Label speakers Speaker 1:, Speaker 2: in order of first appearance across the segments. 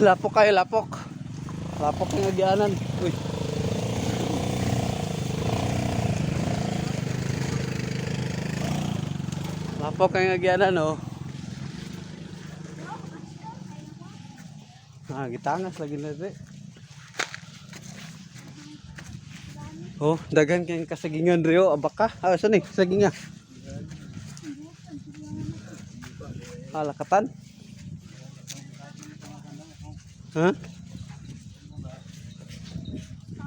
Speaker 1: Lapok kayo, lapok. Lapok yung agyanan. Uy. Lapok yung agyanan, oh. Ah, gitangas lagi na rin. Oh, daghan kayong kasagingan rio, abaka. Ah, saan eh? Saginga. Ah, lakatan. Ha?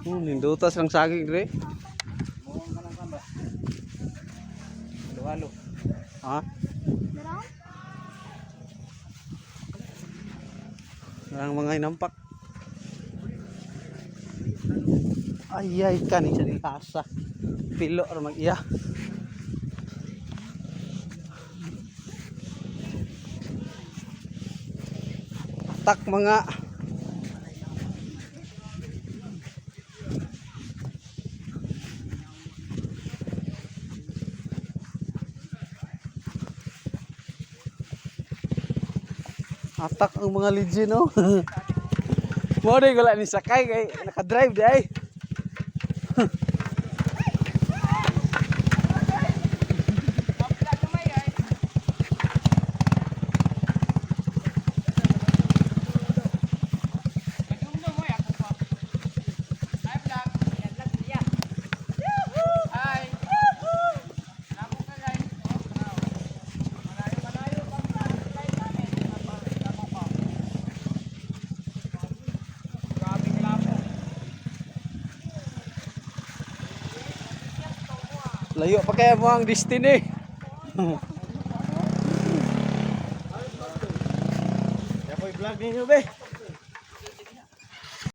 Speaker 1: Oh, nindutas lang saging dre.
Speaker 2: Halo-halo.
Speaker 1: Ha? Ang mga inampak. Ay ay kani sa nilasa. Pilo ra mag-iya. Tak mga Atak ang mga legend, no? Mo di wala ni sakay kay naka-drive di ay. Layo pa kaya mo ang destiny.
Speaker 2: Ako'y vlog ninyo, be.